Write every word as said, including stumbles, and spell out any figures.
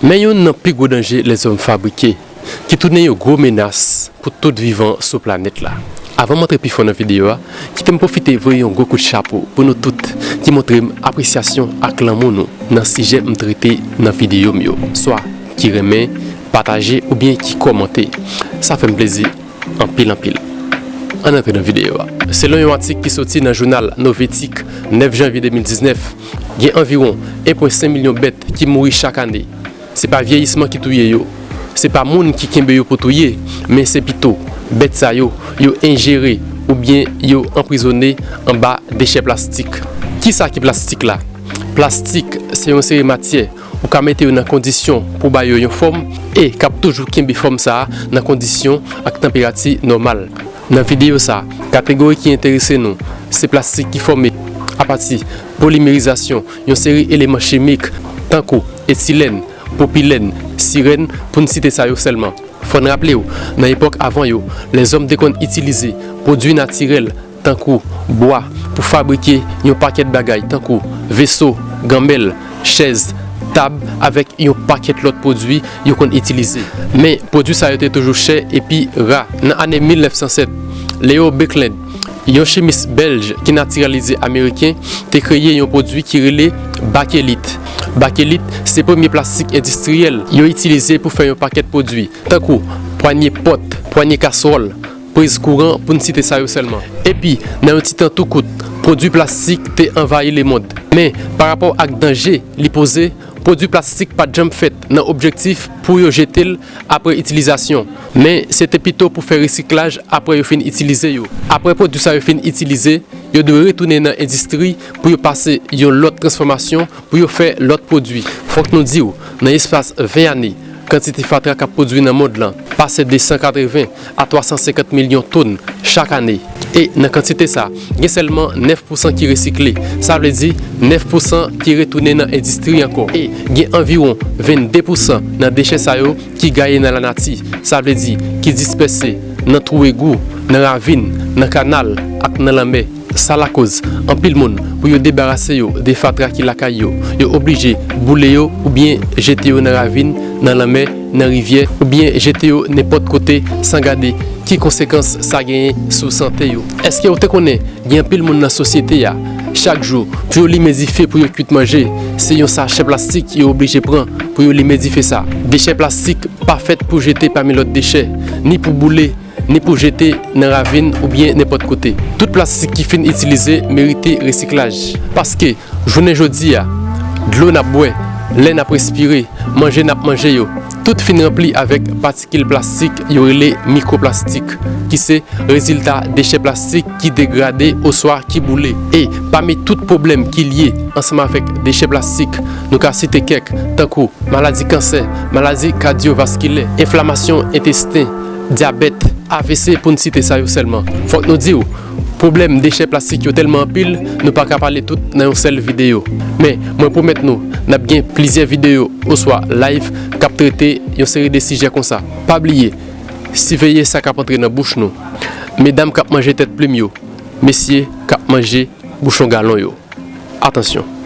Men youn nan pi gwo danje lèzòm fabrike, ki tounen yon gwo menas pou tout vivan sou planèt la. Avan m antre pi fon nan videyo a, kite m pwofite voye yon gwo kout chapo pou nou tout ki montre m apresyasyon ak lanmou nou nan sijè m trete nan videyo m yo, swa ki renmen, pataje oubyen ki kòmante. Sa fè m plezi anpil anpil. Ann antre nan videyo a. Selon yon atik ki soti nan jounal Novetik, nèf janvye de mil diznèf, gen anviwon en pwen senk milyon bèt ki mouri chak ane. Se pa vyeyisman ki touye yo. Se pa moun ki kenbe yo pou touye, men se pito bèt sa yo, yo enjere oubyen yo anprizone anba dechè plastik. Kisa ki plastik la? Plastik se yon seri matyè ou ka mete yo nan kondisyon pou ba yo yon fòm e k ap toujou kenbe fòm sa a nan kondisyon ak tanperati nòmal. Nan videyo sa a, kategori ki enterese nou se plastik ki fòme apati polimerizasyon yon seri eleman chimik, tankou etilèn, pwopilèn, sirèn, pou n site sa yo sèlman. Fò n raple w, nan epòk avan yo, lèzòm te konn itilize pwodui natirèl tankou bwa pou fabrike yon pakèt bagay tankou veso, ganmèl, chèz, tab, avèk yon pakèt lòt pwodui yo konn itilize. Men, pwodui sa yo te toujou chè epi ra. Nan ane mil nèf san sèt, Leo Birkeland, yon chimis bèlj ki natiralize ameriken, te kreye yon pwodui ki rele bakelit. Bakelit se premye plastik endistriyèl yo itilize pou fè yon pakèt pwodui, tankou pwanye pòt, pwanye kaswòl, priz kouran, pou n site sa yo sèlman. Epi, nan yon ti tan tou kout, pwodui plastik te anvayi lemonn. Men, parapò ak danje li poze, pwodui plastik pa t janm fèt nan objektif pou yo jete l apre itilizasyon, men se te pito pou fè resiklaj apre yo fin itilize yo. Apre pwodui sa yo fin itilize, yo dwe retounen nan endistri pou yo pase yon lòt transfòmasyon pou yo fè lòt pwodui. Fòk nou di w, nan espas ven ane, kantite fatra k ap pwodui nan mond lan pase de san katreven a twa san senkant milyon tonn chak ane. E nan kantite sa, gen sèlman nèf pou san ki resikle, sa vle di nèf pou san ki retounen nan endistri ankò. E gen anviwon vennde pou san nan dechè sa yo ki gaye nan lanati, sa vle di ki dispèse nan twou egou, nan ravin, nan kanal ak nan lanmè. Sa lakoz anpil moun, pou yo debarase yo de fatra ki lakay yo, yo oblije boule yo oubyen jete yo nan ravin, nan lanmè, nan rivyè, oubyen jete yo nenpòt kote san gade ki konsekans sa genyen sou sante yo. Èske w te konnen gen anpil moun nan sosyete a, chak jou, pou yo limen dife pou yo kwit manje, se yon sachè plastik yo oblije pran pou yo limen dife sa? Dechè plastik pa fèt pou jete pami lòt dechè, ni pou boule, ni pou jete nan ravin oubyen nenpòt kote. Tout plastik ki fin itilize merite resiklaj. Paske, jounen jodi a, dlo n ap bwè, lè n ap respire, manje n ap manje yo, tout fin ranpli avèk patikil plastik yo rele mikroplastik, ki se rezilta dechè plastik ki degrade oswa ki boule. E pami tout pwoblèm ki lye ansanm avèk dechè plastik, nou ka site kèk, tankou maladi kansè, maladi kadyovaskilè, enflamasyon entesten, dyabèt, A V C, pou n site sa yo sèlman. Fòk nou di w, pwoblèm dechè plastik yo tèlman anpil, nou pa ka pale tout nan yon sèl videyo. Men, mwen pwomèt nou, n ap gen plizyè videyo oswa live k ap trete yon seri de sijè konsa. Pa bliye, siveye sa k ap antre nan bouch nou. Medam k ap manje tèt plim yo, mesye k ap manje bouchon galon yo. Atansyon!